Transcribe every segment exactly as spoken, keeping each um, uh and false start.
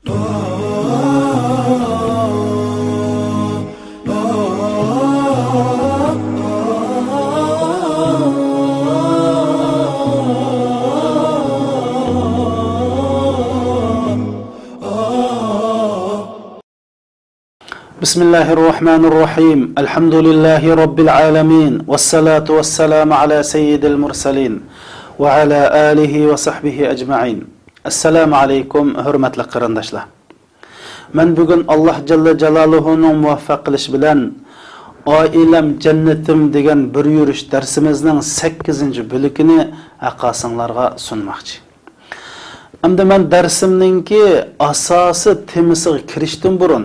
بسم الله الرحمن الرحيم. الحمد لله رب العالمين. والصلاة والسلام على سيد المرسلين وعلى آله وصحبه أجمعين. السلام عليكم، ھۆرمەتلىك قېرىنداشلار. مەن بۈگۈن ئاللاھ جەللە جالالۇھۇنىڭ مۇۋەپپەق قىلىشى بىلەن ئائىلەم جەننىتىم دېگەن بىر يۈرۈش دەرسىمىزنىڭ سەككىزىنچى بۆلىكىنى ھەققاسىڭلارغا سۇنماقچى. ئەمدى مەن دەرسىمنىڭكى ئاساسىي تېمىسىغا كىرىشتىن بۇرۇن،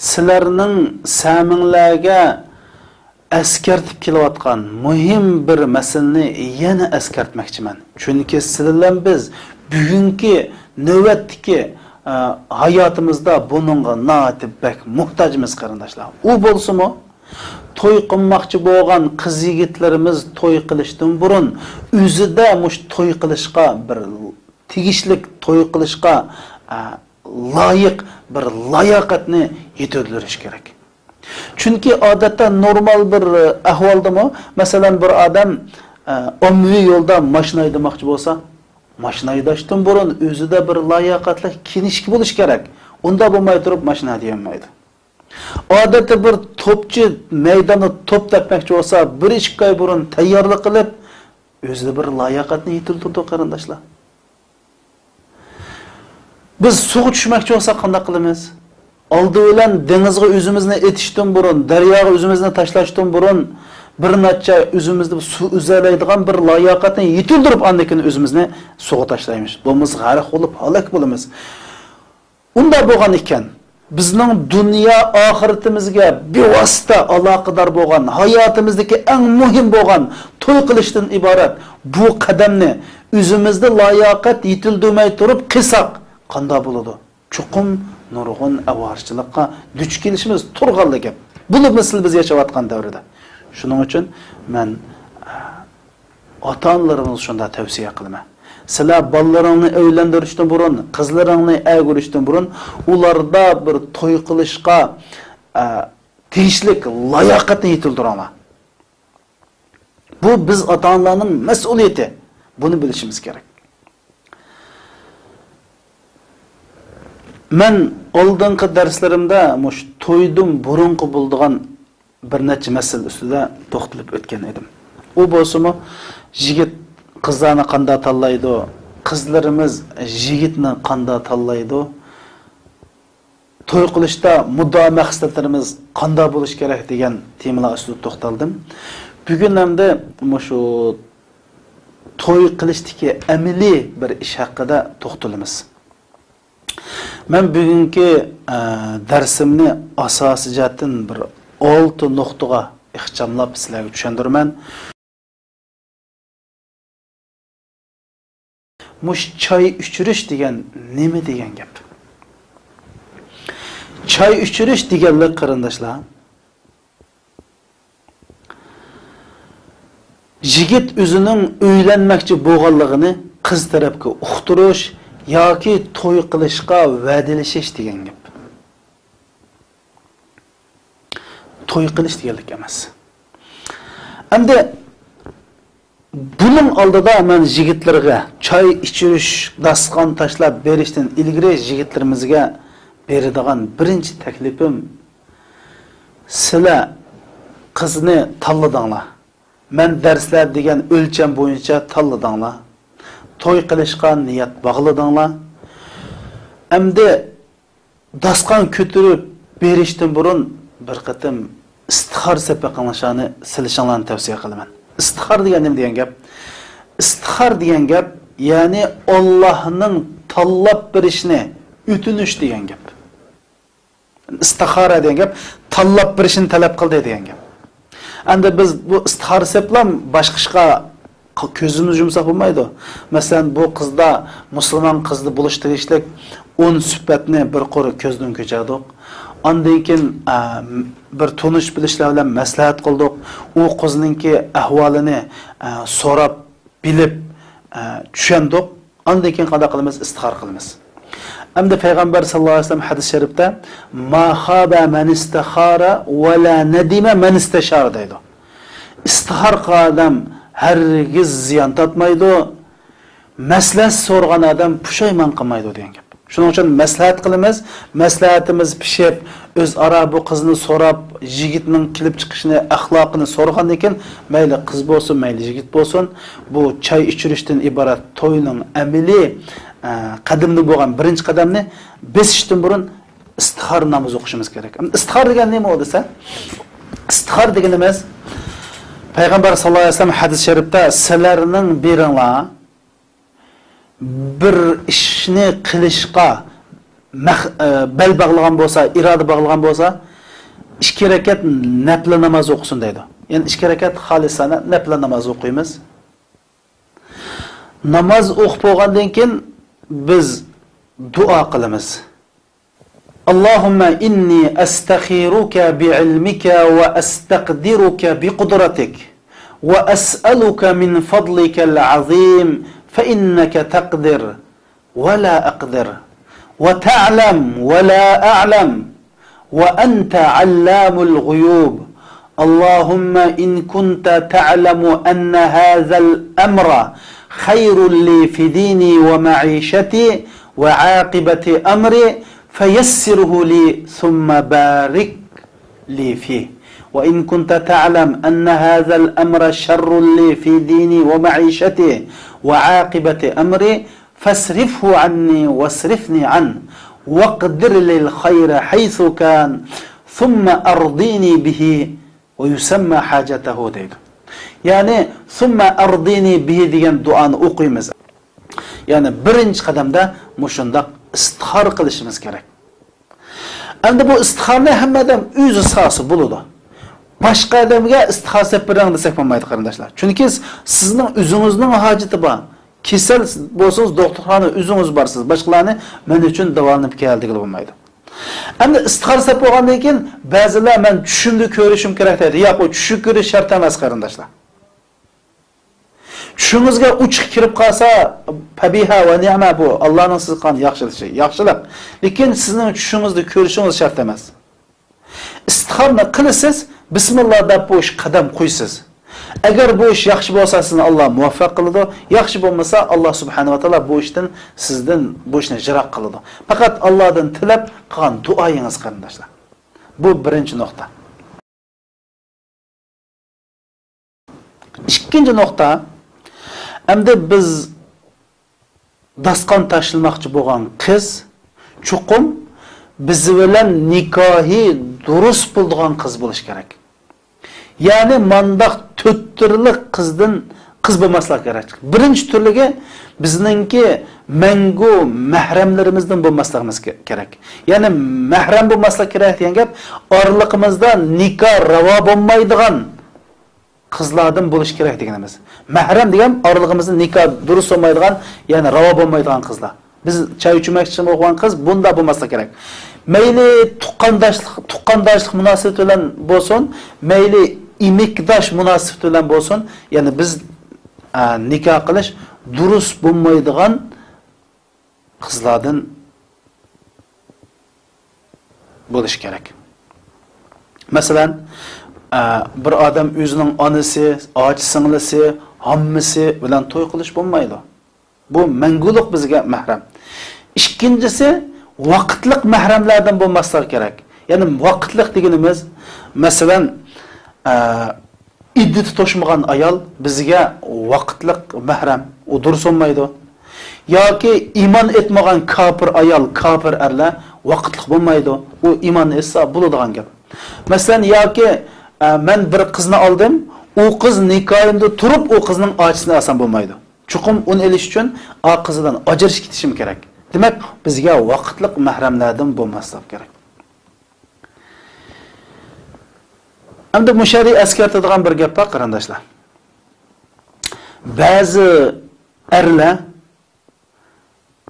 سىلەرنىڭ سەمىڭلەرگە ئەسكەرتىپ كېلىۋاتقان مۇھىم بىر مەسىلىنى يەنە ئەسكەرتمەكچىمەن. چۈنكى سىلەر بىلەن بىز بۈگۈنكى نۆۋەتتىكى، ئە، ھاياتىمىزدا بۇنىڭغا ناھايىتى بەك موھتاجمىز، قېرىنداشلار. ئۇ بولسىمۇ، توي قىلماقچى بولغان قىز-يىگىتلىرىمىز توي قىلىشتىن بۇرۇن، ئۆزىدە مۇشۇ توي قىلىشقا بىر تېگىشلىك، توي قىلىشقا، ئە، لايىق بىر لاياقەتنى يېتىلدۈرۈش كېرەك. چۈنكى ئادەتتە نورمال بىر، ئە، ئەھۋالدىمۇ، مەسىلەن، بىر ئادەم، ئە، ئاممىۋى يولدا ماشىنا ھەيدىمەكچى بولسا، ماشىنا ھەيدەشتىن بۇرۇن ئۆزىدە بىر لاياقەتلىك كىنىشكا بولۇش كېرەك. ئۇنداق بولماي تۇرۇپ ماشىنا ھەيدىيەلمەيدۇ. ئادەتتە بىر توپچى مەيداندا توپ تەپمەكچى بولسا، بىر ئىككى ئاي بۇرۇن تەييارلىق قىلىپ، ئۆزىدە بىر لاياقەتنى يېتىلدۈرىدۇ، قېرىنداشلار. بىز سۇغا چۈشمەكچى بولساق قانداق قىلىمىز؟ ئالدى بىلەن دېڭىزغا ئۆزىمىزنى ئېتىشتىن بۇرۇن، دەرياغا ئۆزىمىزنى تاشلاشتىن بۇرۇن، بىر نەچچە ئۆزىمىزدە سۇ ئۈزەلەيدىغان بىر لاياقەتنى يېتىلدۈرۈپ، ئاندىن كېيىن ئۆزىمىزنى سۇغا تاشلايمىز. بولمىسا غەرق بولۇپ ھالاك بولىمىز. ئۇنداق بولغان ئىكەن، بىزنىڭ دۇنيا ئاخىرىتىمىزگە بىۋاسىتە ئالاقىدار بولغان، ھاياتىمىزدىكى ئەڭ مۇھىم بولغان توي قىلىشتىن ئىبارەت بۇ قەدەمنى ئۆزىمىزدە لاياقەت يېتىلدۈرمەي تۇرۇپ قىلساق قانداق بولىدۇ؟ چوقۇم نۇرغۇن ئاۋارىچىلىققا دۇچ كېلىشىمىز تۇرغانلا گەپ. بولۇپمۇ سىلەر بىز ياشاۋاتقان دەۋردە. شۇنىڭ ئۈچۈن مەن، ئاتا-ئانىلىرىمىزغا شۇنداق تەۋسىيە قىلىمەن. سىلەر بالىلىرىڭنى ئۆيلەندۈرۈشتىن بۇرۇن، قىزلىرىڭنى ئەگۈرۈشتىن بۇرۇن، ئۇلاردا بىر توي قىلىشقا، ئە، تېگىشلىك لاياقەتنى يېتىلدۈرۈڭلار. بۇ بىز ئاتا-ئانىلارنىڭ مەسئۇلىيىتى. بۇنى بىلىشىمىز كېرەك. مەن ئالدىنقى دەرسلىرىمدە مۇشۇ تويدىن بۇرۇنقى بولىدىغان بىر نەچچە مەسىلە ئۈستىدە توختىلىپ ئۆتكەن ئىدىم. ئۇ بولسىمۇ، يىگىت قىزلارنى قانداق تاللايدۇ، قىزلىرىمىز يىگىتنى قانداق تاللايدۇ، توي قىلىشتا مۇددىئا مەقسەتلىرىمىز قانداق بولۇشى كېرەك دېگەن تېمىلار ئۈستىدە توختالدىم. بۈگۈن ئەمدى مۇشۇ توي قىلىشتىكى ئەمەلىي بىر ئىش ھەققىدە توختىلىمىز. مەن بۈگۈنكى، ئە، دەرسىمنى ئاساسىي جەھەتتىن بىر ئالتە نۇقتىغا ئىخچاملاپ سىلەرگە چۈشەندۈرىمەن. مۇشۇ چاي ئىچۈرۈش دېگەن نېمە دېگەن گەپ؟ چاي ئىچۈرۈش دېگەنلىك، قېرىنداشلار، يىگىت ئۆزىنىڭ ئۆيلەنمەكچى بولغانلىقىنى قىز تەرەپكە ئۇقتۇرۇش ياكى توي قىلىشقا ۋەدىلىشىش دېگەن گەپ. توي قىلىش دېگەنلىك ئەمەس. ئەمدى بۇنىڭ ئالدىدا مەن يىگىتلەرگە چاي ئىچۈرۈش، داستىخان تاشلاپ بېرىشتىن ئىلگىرى يىگىتلىرىمىزگە بېرىدىغان بىرىنچى تەكلىپىم، سىلەر قىزنى تاللىدىڭلار. مەن دەرسلەر دېگەن ئۆلچەم بويىچە تاللىدىڭلار. توي قىلىشقا نىيەت باغلىدىڭلار. ئەمدى داستىخان كۆتۈرۈپ بېرىشتىن بۇرۇن بىر قېتىم ئىستىخارە سېپىقىڭلارنى سېلىشىڭلارنى تەۋسىيە قىلىمەن. ئىستىخارە دېگەن نېمە دېگەن گەپ؟ ئىستىخارە دېگەن گەپ، يەنى ئاللاھنىڭ تاللاپ بېرىشنى ئۆتۈنۈش دېگەن گەپ. ئىستىخارە دېگەن گەپ، تاللاپ بېرىشنى تەلەپ قىلدى دېگەن گەپ. ئەمدى بىز بۇ ئىستىخارە سەپلەم باشقا ئىشقا ق-، كۆزىمىزنى يۇمساق بولمايدۇ. مەسىلەن، بۇ قىزدا، مۇسۇلمان قىزدا بولۇش تېگىشلىك ئون سۈپەتنى بىر قۇر كۆزدىن كۆچۈردۇق. ئاندىن كېيىن، ئە، بىر تونۇش بىلىشلەر بىلەن مەسلىھەت قىلدۇق. ئۇ قىزنىڭكى ئەھۋالىنى، ئە، سوراپ، بىلىپ، ئە، چۈشەندۇق. ئاندىن كېيىن قانداق قىلىمىز؟ ئىستىخارە قىلىمىز. ئەمدى پەيغەمبەر ساللاللاھۇ ئەلەيھى ۋەسەللەم ھەدىس شەرىپتە، ما خابا مەن ئىستىخارە ۋە لا نەدىمە مەن ئىستىشارە دەيدۇ. ئىستىخارە قىلغان ئادەم ھەرگىز زىيان تارتمايدۇ. مەسلىھەت سورىغان ئادەم پۇشايمان قىلمايدۇ دېگەن گەپ. شۇنىڭ ئۈچۈن مەسلىھەت قىلىمىز، مەسلىھەتىمىز پىشىپ، ئۆزئارا بۇ قىزنى سوراپ، يىگىتنىڭ كېلىپ چىقىشىنى، ئەخلاقىنى سورىغاندىن كېيىن، مەيلى قىز بولسۇن، مەيلى يىگىت بولسۇن، بۇ چاي ئىچۈرۈشتىن ئىبارەت توينىڭ ئەمەلىي، ئە، قەدىمىدە بولغان بىرىنچى قەدەمنى بېسىشتىن بۇرۇن ئىستىخارە نامىزى ئوقۇشىمىز كېرەك. ئەمدى ئىستىخارە دېگەن نېمە ئۇ دېسە؟ ئىستىخارە دېگىنىمىز، پەيغەمبەر ساللاللاھۇ ئەلەيھى ۋەسەللەم ھەدىس شەرىپتە، سىلەرنىڭ بىرىڭلار بىر ئىشنى قىلىشقا مەخ-، ئە، بەل باغلىغان بولسا، ئىرادە باغلىغان بولسا، ئىككى رەكەت نەپلە ناماز ئوقۇسۇن دەيدۇ. يەنى ئىككى رەكەت خالىسانە نەپلە ناماز ئوقۇيمىز. ناماز ئوقۇپ بولغاندىن كېيىن بىز دۇئا قىلىمىز. اللهم إني أستخيرك بعلمك وأستقدرك بقدرتك وأسألك من فضلك العظيم فإنك تقدر ولا أقدر وتعلم ولا أعلم وأنت علام الغيوب. اللهم إن كنت تعلم أن هذا الأمر خير لي في ديني ومعيشتي وعاقبة أمري فيسره لي ثم بارك لي فيه. وإن كنت تعلم أن هذا الأمر شر لي في ديني ومعيشتي وعاقبة أمري فاصرفه عني واصرفني عنه واقدر لي الخير حيث كان ثم أرضني به ويسمى حاجته دەيدۇ. يەنى ثم أرضني به دېگەن دۇئانى ئوقۇيمىز. يەنى بىرىنچى قەدەمدە مۇشۇنداق ئىستىخارە قىلىشىمىز كېرەك. ئەمدى بۇ ئىستىخارىنى ھەممە ئادەم ئۆزى سالسا بولىدۇ. باشقا ئادەمگە ئىستىخارە سېلىپ بېرىڭ دېسەك بولمايدۇ، قېرىنداشلار. چۈنكى سىزنىڭ ئۆزىڭىزنىڭ ھاجىتى بار. كېسەل بولسىڭىز، دوختۇرخانىغا ئۆزىڭىز بارسىز. باشقىلارنى مەن ئۈچۈن داۋالىنىپ كەل دېگىلى بولمايدۇ. ئەمدى ئىستىخارە سېلىپ بولغاندىن كېيىن بەزىلەر مەن چۈشۈمدە كۆرۈشۈم كېرەك دەيدۇ. ياق، ئۇ چۈشى كۆرۈش شەرت ئەمەس، قېرىنداشلار. چۈشىڭىزگە ئۇچۇق كىرىپ قالسا، پەبىھە ۋە نىئمە، بۇ ئاللانىڭ سىزگە قىلغان ياخشىلىشى، ياخشىلىق. لېكىن سىزنىڭ چۈشىڭىزدە كۆرۈشىڭىز شەرت ئەمەس. ئىستىخارىنى قىلىسىز، بىسمىللا دەپ بۇ ئىشقا قەدەم قويىسىز. ئەگەر بۇ ئىش ياخشى بولسا، سىزنى ئاللا مۇۋەپپەق قىلىدۇ. ياخشى بولمىسا، ئاللا سۇبھانەھۇ ۋە تائالا بۇ ئىشتىن، سىزدىن بۇ ئىشنى يىراق قىلىدۇ. پەقەت ئاللادىن تىلەپ قىلغان دۇئايىڭىز، قېرىنداشلار. بۇ بىرىنچى نۇقتا. ئىككىنچى نۇقتا، ئەمدى بىز داستىخان تاشلىماقچى بولغان قىز چوقۇم بىز بىلەن نىكاھى دۇرۇس بولىدىغان قىز بولۇشى كېرەك. يەنى مانداق تۆت تۈرلۈك قىزدىن، قىز بولماسلىق كېرەك. بىرىنچى تۈرلۈكى بىزنىڭكى مەڭگۈ مەھرەملىرىمىزدىن بولماسلىقىمىز كېرەك. يەنى مەھرەم بولماسلىق كېرەك دېگەن گەپ ئارىلىقىمىزدا نىكاھ راۋا بولمايدىغان قىزلاردىن بولۇشى كېرەك دېگىنىمىز. مەھرەم دېگەن ئارىلىقىمىزدا نىكاھ دۇرۇس بولمايدىغان، يەنى راۋا بولمايدىغان قىزلار. بىز چاي ئىچمەكچى بولغان قىز بۇنداق بولماسلىق كېرەك. مەيلى تۇغقانداشلىق، تۇغقانداشلىق مۇناسىۋىتى بىلەن بولسۇن، مەيلى ئېمەكداش مۇناسىۋىتى بىلەن بولسۇن، يەنى بىز، ئە، نىكاھ قىلىش دۇرۇس بولمايدىغان قىزلاردىن بولۇشى كېرەك. مەسىلەن، ئە، بىر ئادەم ئۆزىنىڭ ئانىسى، ئاچا سىڭلىسى، ھاممىسى بىلەن توي قىلىش بولمايدۇ. بۇ مەڭگۈلۈك بىزگە مەھرەم. ئىككىنچىسى، ۋاقىتلىق مەھرەملەردىن بولماسلىقى كېرەك. يەنى ۋاقىتلىق دېگىنىمىز، مەسىلەن، ئە، ئىددىتى توشمىغان ئايال بىزگە ۋاقىتلىق مەھرەم، ئۇ دۇرۇس بولمايدۇ. ياكى ئىمان ئېيتمىغان كاپىر ئايال، كاپىر ئەرلەر ۋاقىتلىق بولمايدۇ. ئۇ ئىمان ئېيتسا بولىدىغان گەپ. مەسىلەن، ياكى، ئە، مەن بىر قىزنى ئالدىم، ئۇ قىز نىكاھىمدا تۇرۇپ ئۇ قىزنىڭ ئاچىسىنى ئالسام بولمايدۇ. چوقۇم ئۇنى ئېلىش ئۈچۈن ئا قىز بىلەن ئاجرىشىپ كېتىشىم كېرەك. دېمەك، بىزگە ۋاقىتلىق مەھرەملەردىن بولماسلىق كېرەك. ئەمدى مۇشۇ يەردە ئەسكەرتىدىغان بىر گەپ بار، قېرىنداشلار. بەزى ئەرلەر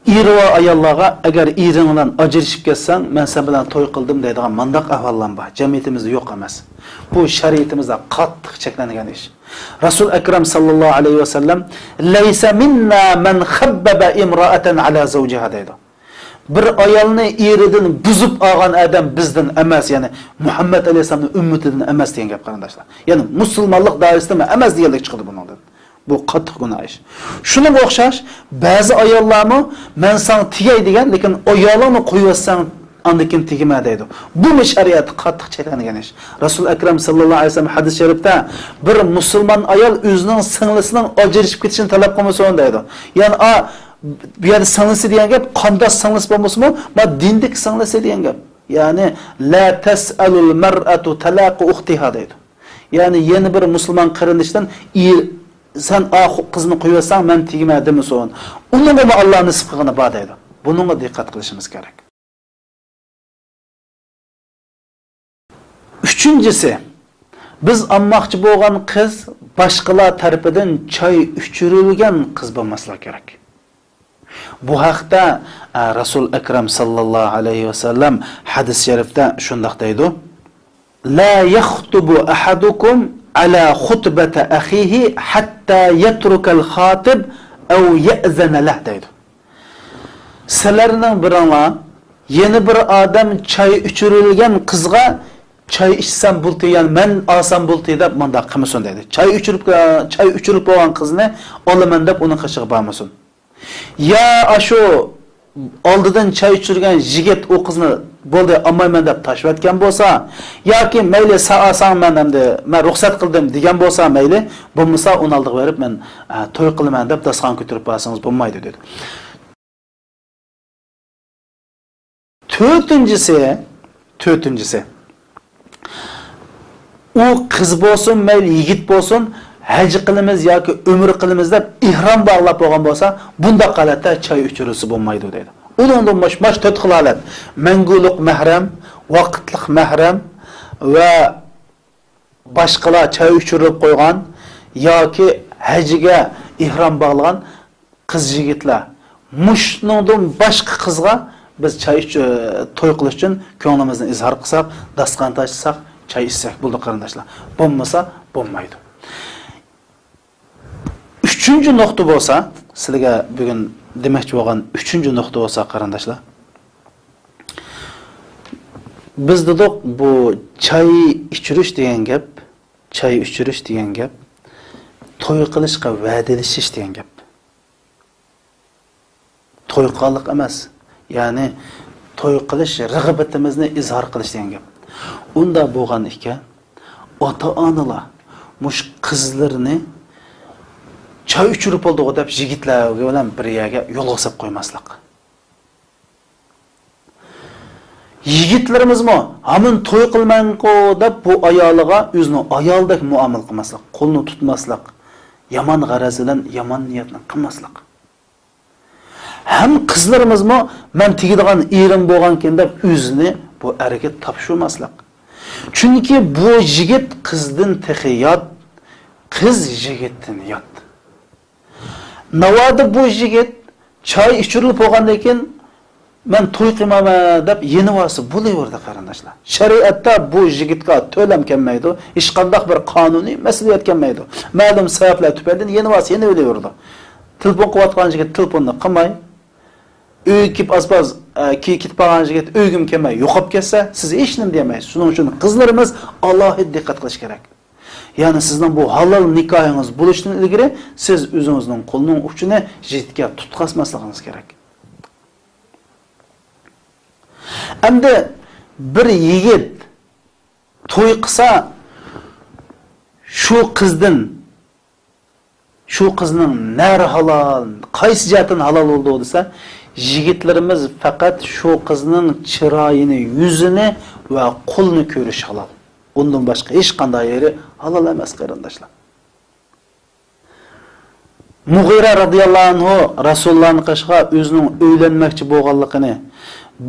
ئېرى بار ئاياللارغا، ئەگەر ئېرىڭ بىلەن ئاجرىشىپ كەتسەڭ، مەن سەن بىلەن توي قىلدىم دەيدىغان مانداق ئەھۋاللار بار. جەمئىيىتىمىزدە يوق ئەمەس. بۇ شەرىئىتىمىزدە قاتتىق چەكلەنگەن ئىش. رەسۇل ئەكرەم ساللاللاھۇ ئەلەيھى ۋەسەللەم، لەيسە مىننا مەن خەببەبە ئىمرائەتەن ئەلا زەۋجىھا دەيدۇ. بىر ئايالنى ئېرىدىن بۇزۇپ ئالغان ئادەم بىزدىن ئەمەس، يەنى مۇھەممەد ئەلەيھىسسالامنىڭ ئۈممىتىدىن ئەمەس دېگەن گەپ، قېرىنداشلار. يەنى مۇسۇلمانلىق دائىرىسىدىن ئەمەس دېگەنلىك چىقىدۇ بۇنىڭدىن. بۇ قاتتىق گۇناھ ئىش. شۇنىڭغا ئوخشاش، بەزى ئاياللارمۇ، «مەن ساڭا تېگەي» دېگەن، لېكىن ئايالىڭنى قويۇۋەتسەڭ، ئاندىن كېيىن تېگىمە دەيدۇ. بۇمۇ شەرىئەتتە قاتتىق چەكلەنگەن ئىش. رەسۇل ئەكرەم ساللاللاھۇ ئەلەيھى ۋەسەللەم ھەدىس شەرىپتە، «بىر مۇسۇلمان ئايال ئۆزىنىڭ سىڭلىسىنىڭ ئاجرىشىپ كېتىشىنى تەلەپ قىلمىسۇن» دەيدۇ. يەنى، ئا، بۇ يەردە سىڭلىسى دېگەن گەپ، قانداش سىڭلىسى بولمىسىمۇ، ما دىندىكى سىڭلىسى دېگەن گەپ. يەنى، «لا تەسئەلۇل مەرئەتۇ تەلاقۇ ئۇختىھا» دەيدۇ. يەنى يەنە بىر مۇسۇلمان قېرىندىشتىن، ئى، «سەن ئا قىزنى قويۇۋەتسەڭ، مەن تېگىمە» دېمىسۇن. ئۇنىڭغىمۇ ئاللا نېسىپ قىلغىنى بار دەيدۇ. بۇنىڭغا دىققەت قىلىشىمىز كېرەك. ئۈچىنچىسى، بىز ئالماقچى بولغان قىز باشقىلار تەرىپىدىن چاي ئىچۈرۈلگەن قىز بولماسلىقى كېرەك. بۇ ھەقتە، ئە، رەسۇل ئەكرەم ساللاللاھۇ ئەلەيھى ۋەسەللەم ھەدىس شەرىپتە شۇنداق دەيدۇ: «لا يەختۇبۇ ئەھەدۇكۇم ئەلا خۇتبەتە ئەخىھى ھەتتا يەترۇكەل خاتىب ئەۋ يەئزەنە لەھ» دەيدۇ. سىلەرنىڭ بىرىڭلار يەنە بىر ئادەم چاي ئىچۈرۈلگەن قىزغا، «چاي ئىچسەم بولتى، يەنى مەن ئالسام بولتى» دەپ مۇنداق قىلمىسۇن دەيدۇ. چاي ئىچۈرۈپ، چاي ئىچۈرۈپ بولغان قىزنى ئالىمەن دەپ ئۇنىڭ قېشىغا بارمىسۇن. يا ئاشۇ ئالدىدىن چاي ئىچۈرگەن يىگىت ئۇ قىزنى «بولدى، ئالمايمەن» دەپ تاشلىۋەتكەن بولسا، ياكى «مەيلى، سەن ئالساڭ مەن ئەمدى، مەن رۇخسەت قىلدىم» دېگەن بولسا مەيلى، بولمىسا ئۇنىڭ ئالدىغا بېرىپ مەن، ئە، توي قىلىمەن دەپ داستىخان كۆتۈرۈپ بارسىڭىز بولمايدۇ دېدى. تۆتىنچىسى، تۆتىنچىسى، ئۇ قىز بولسۇن، مەيلى يىگىت بولسۇن، «ھەج قىلىمىز ياكى ئۆمرە قىلىمىز» دەپ ئېھرام باغلاپ بولغان بولسا، بۇنداق ھالەتتە چاي ئىچۈرۈلسە بولمايدۇ دەيدۇ. ئۇنىڭدىن مۇش-، ماش تۆت خىل ھالەت: مەڭگۈلۈك مەھرەم، ۋاقىتلىق مەھرەم ۋە باشقىلار چاي ئىچۈرۈپ قويغان ياكى ھەجگە ئېھرام باغلىغان قىز-يىگىتلەر، مۇشۇنىڭدىن باشقا قىزغا بىز چاي ئىچ-، توي قىلىش ئۈچۈن كۆڭلىمىزنى ئىزھار قىلساق، داستىخان تاشلىساق، چاي ئىچسەك بولىدۇ، قېرىنداشلار. بولمىسا، بولمايدۇ. ئۈچىنچى نۇقتا بولسا، سىلەرگە بۈگۈن دېمەكچى بولغان ئۈچىنچى نۇقتا بولسا، قېرىنداشلار، بىز دېدۇق، بۇ چاي ئىچۈرۈش دېگەن گەپ، چاي ئىچۈرۈش دېگەن گەپ، توي قىلىشقا ۋەدىلىشىش دېگەن گەپ. توي قىلغانلىق ئەمەس، يەنى توي قىلىش رىغبىتىمىزنى ئىزھار قىلىش دېگەن گەپ. ئۇنداق بولغان ئىكەن، ئاتا-ئانىلار مۇشۇ قىزلىرىنى چاي ئىچۈرۈپ بولدىغۇ دەپ يىگىتلەر بىلەن بىر يەرگە يولغا سەپ قويماسلىق. يىگىتلىرىمىزمۇ ھامان توي قىلمايمەنغۇ دەپ بۇ ئايالىغا ئۆزىنىڭ ئايالىدەك مۇئامىلە قىلماسلىق، قولىنى تۇتماسلىق، يامان غەرەز بىلەن يامان نىيەتنى قىلماسلىق. ھەم قىزلىرىمىزمۇ مەن تېگىدىغان ئېرىم بولغانكەن دەپ ئۆزىنى بۇ ئەرگە تاپشۇرماسلىق. چۈنكى بۇ يىگىت قىزدىن تېخى يات، قىز يىگىتتىن يات. ناۋادا بۇ يىگىت چاي ئىچۈرۈلۈپ بولغاندىن كېيىن، «مەن توي قىلمايمەن» دەپ يېنىۋالسا بولۇۋېرىدۇ، قېرىنداشلار. شەرىئەتتە بۇ يىگىتكە تۆلەم كەلمەيدۇ، ھېچقانداق بىر قانۇنىي مەسئۇلىيەت كەلمەيدۇ. مەلۇم سەۋەبلەر تۈپەيلىدىن يېنىۋالسا يېنىۋېلىۋېرىدۇ. تېلېفون قىلىۋاتقان يىگىت تېلېفوننى قىلماي، ئۆيگە كېلىپ ئاز-پاز، ئە، كېيىن كېتىپ قالغان يىگىت ئۆيگىمۇ كەلمەي يوقاپ كەتسە، سىز ھېچنېمە دېيەلمەيسىز. شۇنىڭ ئۈچۈن قىزلىرىمىز ئالاھىدە دىققەت قىلىش كېرەك. يەنى سىزنىڭ بۇ ھالال نىكاھىڭىز بولۇشتىن ئىلگىرى سىز ئۆزىڭىزنىڭ قولىنىڭ ئۇچىنى يىگىتكە تۇتقازماسلىقىڭىز كېرەك. ئەمدى بىر يىگىت توي قىلسا، شۇ قىزدىن، شۇ قىزنىڭ نەرى ھالال، قايسى جەھەتتىن ھالال بولىدۇ دېسە، يىگىتلىرىمىز پەقەت شۇ قىزنىڭ چىرايىنى، يۈزىنى ۋە قولىنى كۆرۈش ھالال. ئۇندىن باشقا ھېچقانداق يېرى ھالال ئەمەس، قېرىنداشلار. مۇغىرە رەزىياللاھۇ ئەنھۇ رەسۇلۇللاھنىڭ قېشىغا ئۆزىنىڭ ئۆيلەنمەكچى بولغانلىقىنى،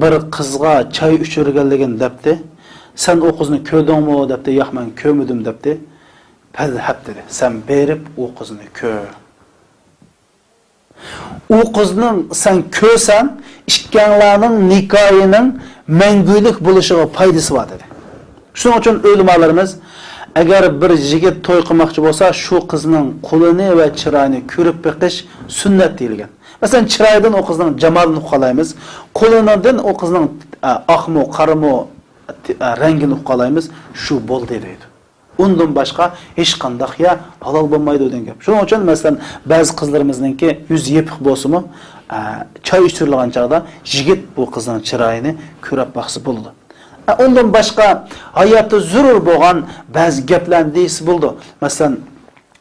بىر قىزغا چاي ئىچۈرگەنلىكىنى دەپتۇ. «سەن ئۇ قىزنى كۆردۈڭمۇ؟» دەپتۇ. «ياق، مەن كۆرمىدىم» دەپتۇ. «پەزھەب» دېدى. «سەن بېرىپ ئۇ قىزنى كۆر.» ئۇ قىزنىڭ سەن كۆرسەڭ، ئىككىڭلارنىڭ نىكاھىنىڭ مەڭگۈلۈك بولۇشىغا پايدىسى بار، دېدى. شۇنىڭ ئۈچۈن ئۆلىمالىرىمىز، ئەگەر بىر يىگىت توي قىلماقچى بولسا، شۇ قىزنىڭ قولىنى ۋە چىرايىنى كۆرۈپ بېقىش سۈننەت دېيىلگەن. مەسىلەن، چىرايىدىن ئۇ قىزنىڭ جامالىنى ئۇقالايمىز، قولىنىڭدىن ئۇ قىزنىڭ، ئە، ئاقمۇ، قارىمۇ، ئە، رەڭگىنى ئۇقالايمىز، شۇ بولدى دەيدۇ. ئۇندىن باشقا ھېچقانداق يەر ھالال بولمايدۇ دېگەن گەپ. شۇنىڭ ئۈچۈن، مەسىلەن، بەزى قىزلىرىمىزنىڭكى يۈزى يېپىق بولسىمۇ، ئە، چاي ئىچۈرۈلگەن چاغدا يىگىت بۇ قىزنىڭ چىرايىنى كۆرۈپ باقسا بولىدۇ. ئە، ئۇندىن باشقا ھاياتتا زۆرۈر بولغان بەزى گەپلەرنى دېيىشسە بولىدۇ. مەسىلەن،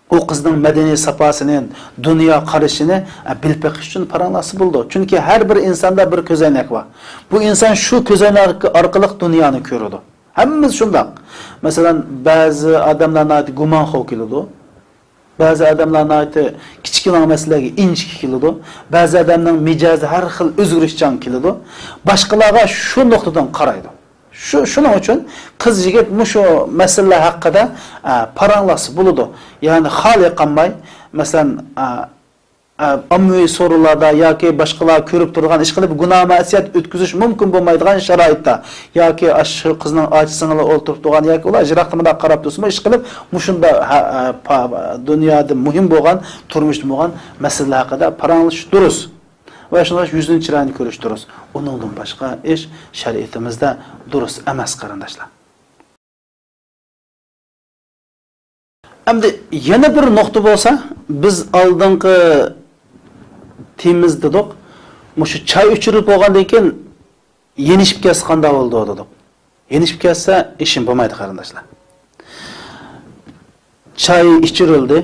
ئۇ قىزنىڭ مەدەنىي ساپاسىنى، دۇنيا قارىشىنى، ئە، بىلىپ بېقىش ئۈچۈن پاراڭلاشسا بولىدۇ. چۈنكى ھەر بىر ئىنساندا بىر كۆزەينەك بار. بۇ ئىنسان شۇ كۆزەينەك ئارقىلىق دۇنيانى كۆرىدۇ. ھەممىمىز شۇنداق. مەسىلەن، بەزى ئادەملەر ناھايىتى گۇمانخور كېلىدۇ. بەزى ئادەملەر ناھايىتى كىچىككىنە مەسىلىلەرگە ئىنچىكە كېلىدۇ. بەزى ئادەمنىڭ مىجەزى ھەر خىل ئۆزگىرىشچان كېلىدۇ. باشقىلارغا شۇ نۇقتىدىن قارايدۇ. شۇ، شۇنىڭ ئۈچۈن قىز يىگىت مۇشۇ مەسىلىلەر ھەققىدە، ئە، پاراڭلاشسا بولىدۇ. يەنى خالىي قالماي، مەسىلەن، ئە، ئە، ئاممىۋى سورۇنلاردا ياكى باشقىلار كۆرۈپ تۇرىدىغان، ئىشقىلىپ گۇناھ مەسىيەت ئۆتكۈزۈش مۇمكىن بولمايدىغان شارائىتتا ياكى ئاشۇ قىزنىڭ ئاچا-سىڭىلى ئولتۇرۇپ تۇرغان ياكى ئۇلار يىراقتىن مۇنداق قاراپ تۇرسىمۇ، ئىشقىلىپ مۇشۇنداق ھە-، ئە، پا-، دۇنيادا مۇھىم بولغان، تۇرمۇشتا بولغان مەسىلىلەر ھەققىدە پاراڭلىشىش دۇرۇس. ۋە شۇنداق يۈزىنى چىرايىنى كۆرۈش دۇرۇس. ئۇنىڭدىن باشقا ئىش شەرىئىتىمىزدە دۇرۇس ئەمەس، قېرىنداشلار. ئەمدى يەنە بىر نۇقتا بولسا، بىز ئالدىنقى تېمىمىز دېدۇق، مۇشۇ چاي ئىچۈرۈپ بولغاندىن كېيىن يېنىشىپ كەتسە قانداق بولىدۇ دېدۇق. يېنىشىپ كەتسە ئىشىم بولمايدۇ، قېرىنداشلار. چاي ئىچۈرۈلدى،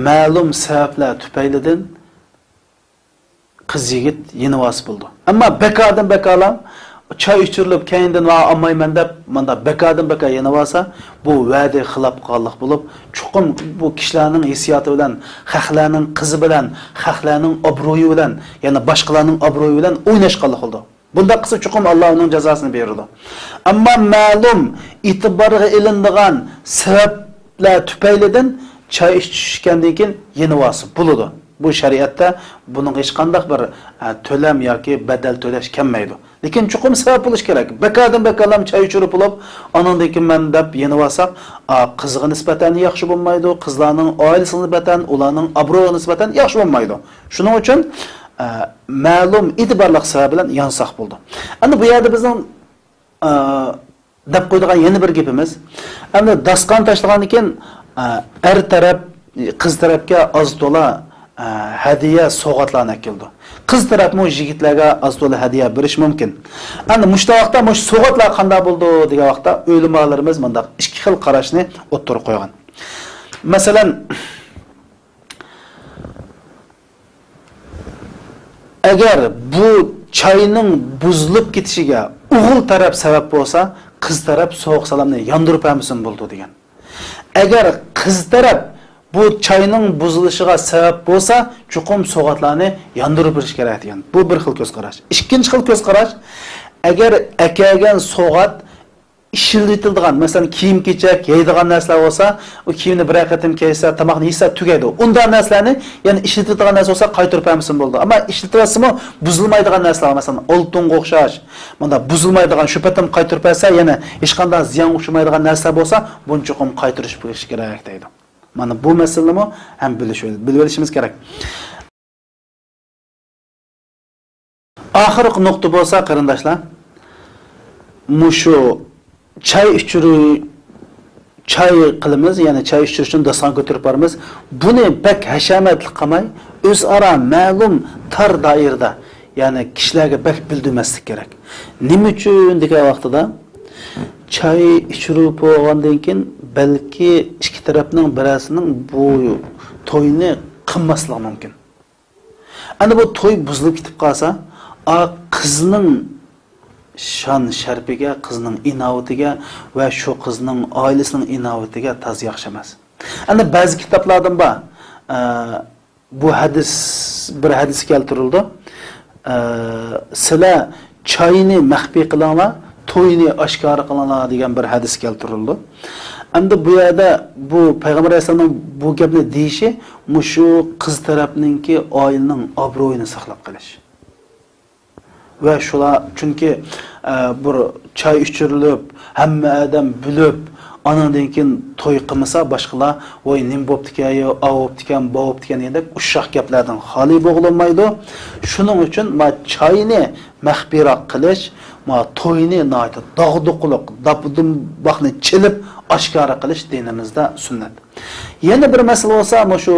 مەلۇم سەۋەبلەر تۈپەيلىدىن قىز يىگىت يېنىۋالسا بولىدۇ. ئەمما بىكاردىن بىكارلا چاي ئىچۈرۈلۈپ، كەينىدىن ۋا ئالمايمەن دەپ، مانداق بىكاردىن بىكار يېنىۋالسا، بۇ ۋەدىگە خىلاپ قىلغانلىق بولۇپ، چوقۇم بۇ كىشىلەرنىڭ ھېسسىياتى بىلەن، خەقلەرنىڭ قىزى بىلەن، خەقلەرنىڭ ئابرۇيى بىلەن، يەنى باشقىلارنىڭ ئابرۇيى بىلەن ئويناشقانلىق قىلىدۇ. بۇنداق قىلسا چوقۇم ئاللا ئۇنىڭ جازاسىنى بېرىدۇ. ئەمما مەلۇم ئېتىبارغا ئېلىنىدىغان سەۋەبلەر تۈپەيلىدىن چاي ئىچىشكەندىن كېيىن يېنىۋالسا بولىدۇ. بۇ شەرىئەتتە بۇنىڭغا ھېچقانداق بىر، ئە، تۆلەم ياكى بەدەل تۆلەش كەلمەيدۇ. لېكىن چوقۇم سەۋەب بولۇش كېرەك. بىكاردىن بىكارلام چاي ئىچۈرۈپ بولۇپ، ئانىڭدىن كېيىن مەن دەپ يېنىۋالساق، ئا، قىزغا نىسبەتەن ياخشى بولمايدۇ، قىزلارنىڭ ئائىلىسىگە نىسبەتەن، ئۇلارنىڭ ئابرۇيىغا نىسبەتەن ياخشى بولمايدۇ. شۇنىڭ ئۈچۈن، ئە، مەلۇم ئېتىبارلىق سەۋەب بىلەن يانساق بولىدۇ. ئەمدى بۇ يەردە بىزنىڭ، ئە، دەپ قويىدىغان يەنە بىر گېپىمىز، ئەمدى داستىخان تاشلىغاندىن كېيىن، ئە، ئەر تەرەپ قىز تەرەپكە ئاز تولا، ئە، ھەدىيە، سوۋغاتلارنى ئەكېلىدۇ. قىز تەرەپمۇ يىگىتلەرگە ئاز تولا ھەدىيە بېرىشى مۇمكىن. ئەمدى مۇشۇ ۋاقىتتا مۇشۇ سوۋغاتلار قانداق بولىدۇ دېگەن ۋاقىتتا ئۆلىمالىرىمىز مۇنداق ئىككى خىل قاراشنى ئوتتۇرىغا قويغان. مەسىلەن، ئەگەر بۇ چاينىڭ بۇزۇلۇپ كېتىشىگە ئوغۇل تەرەپ سەۋەب بولسا، قىز تەرەپ سوغۇق سالامنى ياندۇرۇپ بەرمىسىمۇ بولىدۇ دېگەن. ئەگەر قىز تەرەپ بۇ چاينىڭ بۇزۇلۇشىغا سەۋەب بولسا، چوقۇم سوغاتلارنى ياندۇرۇپ بېرىش كېرەك دېگەن. بۇ بىر خىل كۆز قاراش. ئىككىنچى خىل كۆز قاراش، ئەگەر ئەكەلگەن سوغات ئىشلىتىلىدىغان، مەسىلەن، كىيىم-كېچەك، يەيدىغان نەرسىلەر بولسا، ئۇ كىيىمنى بىرەر قېتىم كىيسە، تاماقنى يېسە تۈگەيدۇ. ئۇنداق نەرسىلەرنى، يەنى ئىشلىتىلىدىغان نەرسە بولسا، قايتۇرۇپ بەرمىسىمۇ بولىدۇ. ئەمما ئىشلىتىۋەتسىمۇ، بۇزۇلمايدىغان نەرسىلەر، مەسىلەن، ئالتۇنغا ئوخشاش، مۇنداق بۇزۇلمايدىغان، شۇ پېتىم قايتۇرۇپ بەرسە، يەنە ھېچقانداق زىيانغا ئۇچرىمايدىغان نەرسىلەر بولسا، بۇنى چوقۇم قايتۇرۇش بېرىش كېرەك دەيدۇ. مانا بۇ مەسىلىنىمۇ ھەم بىلىش، بىلىۋېلىشىمىز كېرەك. ئاخىرقى نۇقتا بولسا، قېرىنداشلار، مۇشۇ چاي ئىچۈرۈ-، چاي قىلىمىز، يەنى چاي ئىچۈرۈش ئۈچۈن داستىخان كۆتۈرۈپ بارىمىز. بۇنى بەك ھەشەمەتلىك قىلماي، ئۆزئارا مەلۇم تار دائىرىدە، يەنى كىشىلەرگە بەك بىلدۈرمەسلىك كېرەك. نېمە ئۈچۈن دېگەن ۋاقتىدا، چاي ئىچۈرۈپ بولغاندىن كېيىن، بەلكى ئىككى تەرەپنىڭ بىرەرسىنىڭ بۇ توينى قىلماسلىقى مۇمكىن. ئەنە بۇ توي بۇزۇلۇپ كېتىپ قالسا، ئا، قىزنىڭ شان-شەرىپىگە، قىزنىڭ ئىناۋىتىگە ۋە شۇ قىزنىڭ ئائىلىسىنىڭ ئىناۋىتىگە تازا ياخشى ئەمەس. ئەنە بەزى كىتابلاردىن بار، ئە، بۇ ھەدىس، بىر ھەدىس كەلتۈرۈلىدۇ. ئە، سىلەر چاينى مەخپىي قىلىڭلار، توينى ئاشكارا قىلىڭلار دېگەن بىر ھەدىس كەلتۈرۈلىدۇ. ئەمدى بۇ يەردە بۇ پەيغەمبەر ئەلەيھىسسالامنىڭ بۇ گەپنى دېيىشى مۇشۇ قىز تەرەپنىڭكى ئائىلىنىڭ ئابرۇيىنى ساقلاپ قېلىش. ۋە شۇلار، چۈنكى، ئە، بىر چاي ئىچۈرۈلۈپ، ھەممە ئادەم بىلىپ، ئانىڭدىن كېيىن توي قىلمىسا، باشقىلار، «ۋاي، نېمە بوپتىكەن، يا، ئاۋۇ بوپتىكەن، باۋۇ بوپتىكەن» دېگەندەك ئۇششاق گەپلەردىن خالىي بولغىلىمايدۇ. شۇنىڭ ئۈچۈن ما چاينى مەخپىيراق قىلىش، ما توينى ناھايىتى داغدۇغىلىق، داپدۇمباقنى چېلىپ ئاشكارا قىلىش دىنىمىزدا سۈننەت. يەنە بىر مەسىلە بولسا، مۇشۇ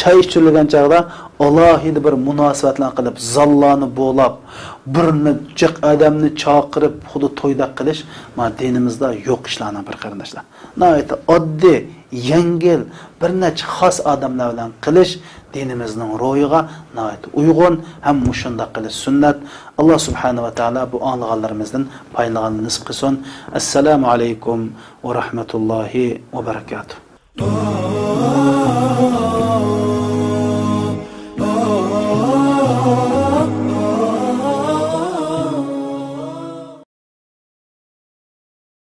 چاي ئىچۈرۈلگەن چاغدا ئالاھىدە بىر مۇناسىۋەتلەرنى قىلىپ، زاللارنى بولاپ، بىر جىق ئادەمنى چاقىرىپ، خۇددى تويدەك قىلىش، ما دىنىمىزدا يوق ئىشلارنىڭ بىرى، قېرىنداشلار. ناھايىتى ئاددىي، يەڭگىل، بىر نەچچە خاس ئادەملەر بىلەن قىلىش دىنىمىزنىڭ روھىغا ناھايىتى ئۇيغۇن ھەم مۇشۇنداق قىلىش سۈننەت. ئاللا سۇبھانەھۇ ۋە تائالا بۇ ئاڭلىغانلىرىمىزدىن پايدىلانغاننى نېسىپ قىلسۇن. ئەسسالامۇ ئەلەيكۇم ۋە رەھمەتۇللاھى ۋە بەرەكاتۇھ.